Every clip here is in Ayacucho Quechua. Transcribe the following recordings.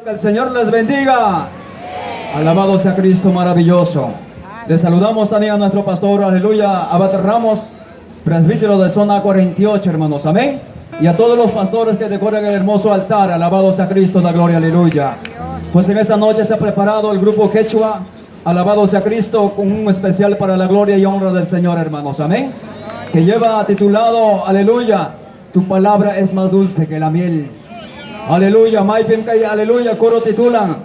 Que el Señor les bendiga. Alabado sea Cristo maravilloso. Les saludamos también a nuestro pastor, aleluya, Abad Ramos, presbítero de zona 48, hermanos, amén. Y a todos los pastores que decoran el hermoso altar, alabado sea Cristo, la gloria, aleluya. Pues en esta noche se ha preparado el grupo Quechua, alabado sea Cristo, con un especial para la gloria y honra del Señor, hermanos, amén. Que lleva titulado, aleluya, tu palabra es más dulce que la miel. Aleluya, maypim kay aleluya, coro titulan.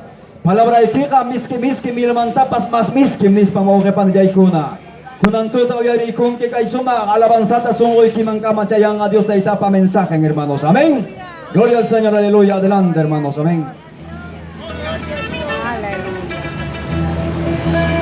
Palabraykiqa miski miski mielmantapas mas miskim nispan wawqipanillaykuna. Kunan tuta uyariykunki kay sumaq alabanzata sunquykimankama chayanqa Dios Taytapa mensajen, hermanos. Amén. Gloria al Señor, aleluya. Adelante, hermanos. Amén. Aleluya.